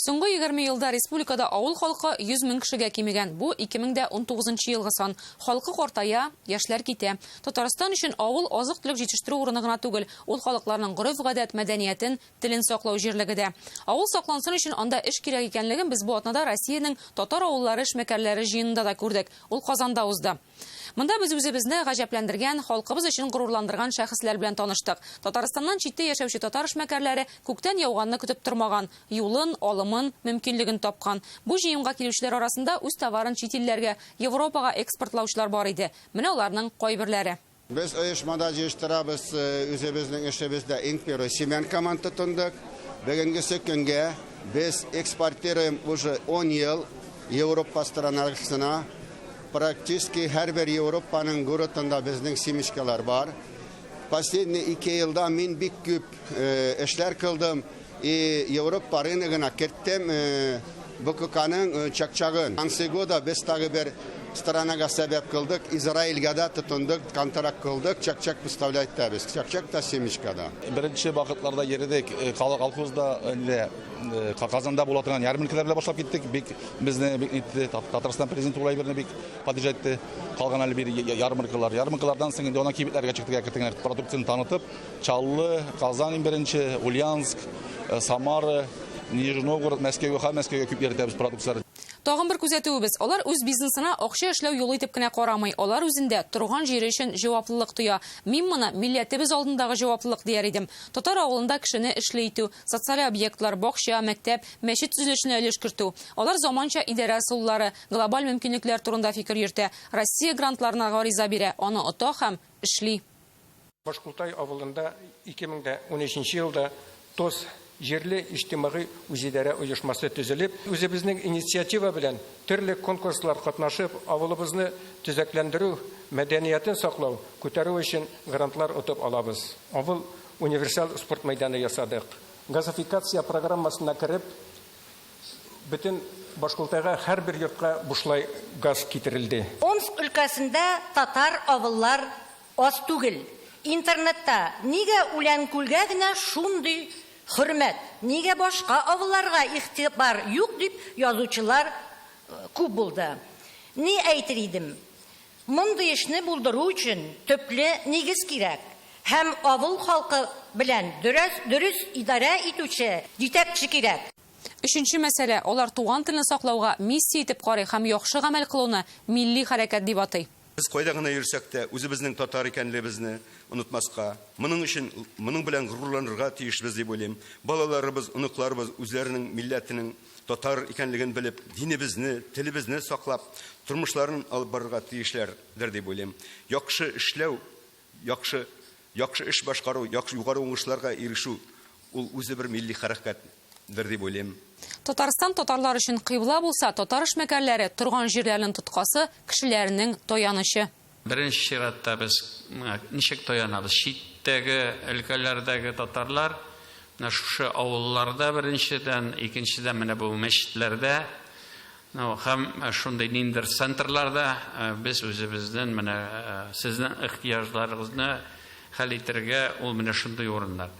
Соңгы 20 елда республикада авыл халкы 100 мең кешегә кимегән. Бу 2019 нчы елгы сан. Халкы картая, яшьләр китә. Татарстан өчен авыл азык-төлек җитештерү урыны гына түгел, ул халыкларның гореф-гадәт, мәдәниятен, телен саклау җирлеге дә. Авыл саклансын өчен анда эш кирәк икәнлеген без бу атнада Россиянең татар авыллары эшмәкәрләре җыенында да күрдек. Ул Казанда узды. Монда без үзебезне гаҗәпләндергән, халкыбыз өчен горурландырган шәхесләр белән таныштык. Татарстаннан читтә яшәүче татар эшмәкәрләре күктән яуганны көтеп тормаган, юлын, алымын, мөмкинлеген тапкан. Бу җыенга килүчеләр арасында үз товарын чит илләргә, Европага экспортлаучылар бар иде. Менә аларның кайберләре. Без оешмада җыештырабыз, үзебезнең эшебездә иң первый семенкаман тотындык. Бүгенгесе көнгә без экспортируем уже 10 ел Европа странасына. Практически һәрбер Европаның городында безнең семечкалар бар. Последний 2 елда мин бик күп эшләр кылдым и Европа рыногына керттем БККның чакчагын. Конце года без тагы бер странага сәбәп кылдык, Израильгә дә тотындык, контракт кылдык, чакчак поставлять итәбез. Чакчак та, семечка да. Беренче вакытларда йөрдек, колхозда инде Казанда була торган ярминкәләр белән башлап киттек. Бик безне бик нитте, Татарстан президенты ул әйберне бик поддержать итте. Калган әле бер ярмаркалар. Ярмаркалардан соң инде ана кибетләргә чыктык, әкрен генә продукцияне танытып, Чаллы, Казан иң беренче, Ульяновск, Самара, Нижний Новгород, Мәскәүгә һәм Мәскәүгә күп йөртәбез продукцияләр. Тагын бер күзәтүебез, алар үз бизнесына акча эшләү юлы итеп кенә карамый, алар үзендә торган җире өчен җаваплылык тоя. Мин моны милләтебез алдындагы җаваплылык дияр идем. Татар авылында кешене эшле итү, социаль объектлар, бакча, мәктәп, мәчет төзелешенә өлеш кертү. Алар заманча идарә ысуллары, глобаль мөмкинлекләр турында фикер йөртә, Россия грантларына гариза бирә, аны ота һәм эшли. Башкултай авылында 2013 елда ТОС җирле иҗтимагый үзидарә оешмасы төзелеп, үзебезнең инициатива белән төрле конкурслар катнашып, авылыбызны төзекләндерү, мәдәниятен саклау, күтәрү өчен грантлар отып алабыз. Авыл универсаль спорт мәйданы ясадык. Газофикация программасына кереп, бөтен Башкултайга һәрбер йортка бушлай газ китерелде. Омск өлкәсендә татар авыллар Аз түгел. Интернетта нигә Үләнкүлгә генә шундый хөрмәт, нигә башка авылларга игътибар юк дип язучылар күп булды. Ни әйтер идем, мондый эшне булдыру өчен төпле нигез кирәк һәм авыл халкы белән дөрес идарә итүче җитәкче кирәк. Өченче мәсьәлә, алар туган телне саклауга миссия итеп карый һәм яхшы гамәл кылуны милли хәрәкәт дип атый. Без кайда гына йөрсәк тә, үзебезнең татар икәнлегебезне онытмаска, моның өчен, моның белән горурланырга тиешбез дип уйлыйм. Балаларыбыз, оныкларыбыз үзләренең милләтенең татар икәнлеген белеп, динебезне, телебезне саклап, тормышларын алып барырга тиешләрдер дип уйлыйм. Яхшы эшләү, яхшы, яхшы эш башкару, яхшы югары уңышларга ирешү, ул үзе бер милли хәрәкәт. Дер дип уйлыйм. Татарстан татарлар өчен кыйбла булса, татар эшмәкәрләре, торган җирләренең тоткасы, кешеләренең таянычы. Беренче чиратта без ничек таянабыз? Читтәге өлкәләрдәге татарлар менә шушы авылларда беренчедән, икенчедән менә бу мәчетләрдә, ну, һәм шундый ниндидер центрларда без үзебезнең менә сезнең ихтыяҗларыгызны хәл итәргә ул менә шундый урыннар.